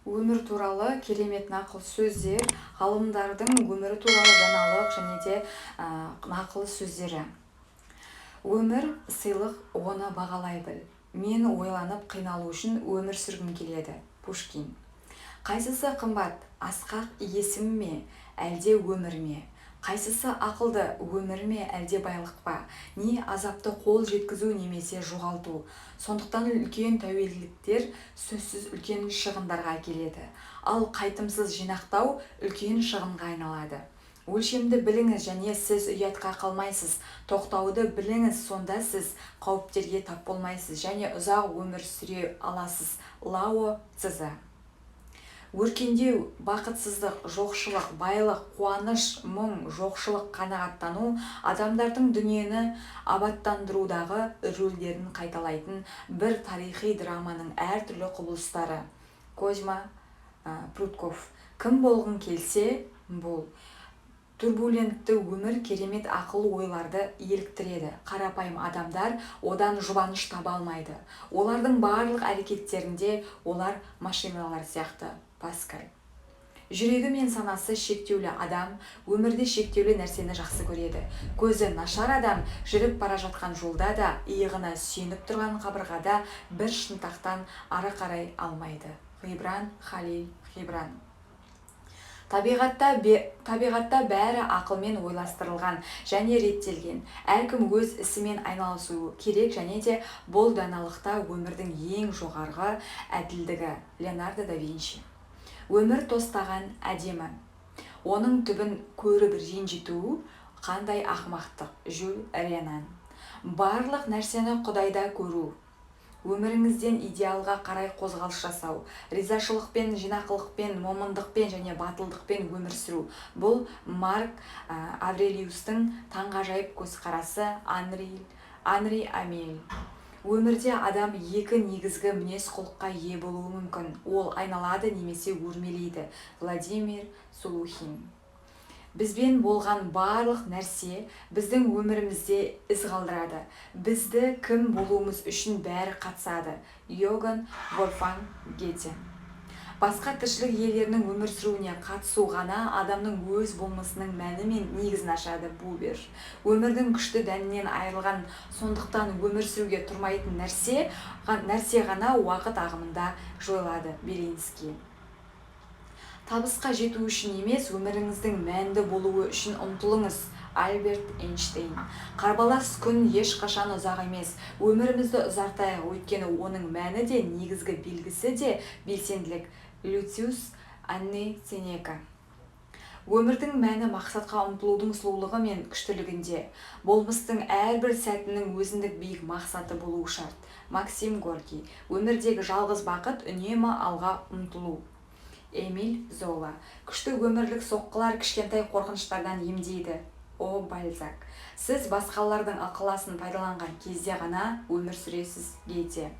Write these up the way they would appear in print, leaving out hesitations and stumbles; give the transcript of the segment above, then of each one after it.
Өмір туралы керемет нақыл сөздер, ғалымдардың өмірі туралы даналық және де нақыл сөздері. Өмір – сыйлық, оны бағалай біл. Мен ойланып қиналу үшін өмір сүргім келеді. Пушкин. Қайсысы қымбат, асқақ есім ме, әлде өмір ме? Қайсысы ақылды, өмір ме, әлде байлық па? Не азапты қол жеткізу немесе жоғалту? Сондықтан үлкен тәуелділіктер сөзсіз үлкен шығындарға әкеледі, ал қайтымсыз жинақтау үлкен шығынға айналады. Өлшемді біліңіз және сіз ұятқа қалмайсыз. Тоқтауды біліңіз, сонда сіз қауіптерге тап болмайсыз және ұзақ өмір сүре аласыз. Лао Цзы. Өркендеу, бақытсыздық, жоқшылық, байлық, қуаныш, мұң, жоқшылық, қанағаттану – адамдардың дүниені абаттандырудағы рөлдерін қайталайтын бір тарихи драманың әртүрлі құбылыстары. Козьма Прутков. Кім болғың келсе, бол. Турбулентті өмір керемет ақыл ойларды еліктіреді. Қарапайым адамдар одан жұбаныш таба алмайды. Олардың барлық әрекеттерінде олар машиналар сияқты. Паскаль. Жүрегі мен санасы шектеулі адам өмірде шектеулі нәрсені жақсы көреді. Көзі нашар адам жүріп бара жатқан жолда да, иығына сүйеніп тұрған қабырғада бір шынтақтан ары қарай алмайды. Ғибран Халил Ғибран. Табиғатта бәрі ақылмен ойластырылған және реттелген. Әркім өз ісімен айналысуы керек және де бұл даналықта өмірдің ең жоғарғы әділдігі. Леонардо да Винчи. Өмір тостаған әдемі. Оның түбін көріп ренжіту қандай ақымақтық. Жюль Ренан. Барлық нәрсені құдайда көру. Өміріңізден идеалға қарай қозғалыс жасау, ризашылықпен, жинақылықпен, момындықпен және батылдықпен өмір сүру – бұл Марк Аврелиустың таңғажайып көзқарасы. Анри Амель. Өмірде адам екі негізгі мінез-құлыққа ие болуы мүмкін: ол айналады немесе өрмелейді. Владимир Солоухин. Бізбен болған барлық нәрсе біздің өмірімізде із қалдырады. Бізді кім болуымыз үшін бәрі қатысады. Иоганн Вольфганг Гете. Басқа тіршілік иелерінің өмір сүруіне қатысу ғана адамның өз болмысының мәні мен негізін ашады. Бубер. Өмірдің күшті дәнінен айырылған, сондықтан өмір сүруге тұрмайтын нәрсе ғана уақыт ағымында жойылады. Белинский. Табысқа жету үшін емес, өміріңіздің мәнді болуы үшін ұмтылыңыз. Альберт Эйнштейн. Қарбалас күн ешқашан ұзақ емес. Өмірімізді ұзартайық, өйткені оның мәні де, негізгі белгісі де – белсенділік. Люциус Анней Сенека. Өмірдің мәні мақсатқа ұмтылудың сұлулығы мен күштілігінде. Болмыстың әрбір сәтінің өзіндік биік мақсаты болуы шарт. Максим Горький. Өмірдегі жалғыз бақыт – үнемі алға ұмтылу. Эмиль Зола. Күшті өмірлік соққылар кішкентай қорқыныштардан емдейді. О Бальзак. Сіз басқалардың ықыласын пайдаланған кезде ғана өмір сүресіз. Гете.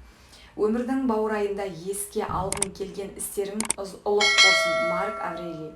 Өмірдің баурайында еске алғың келген істерің ұлық болсын. Марк Аврелий.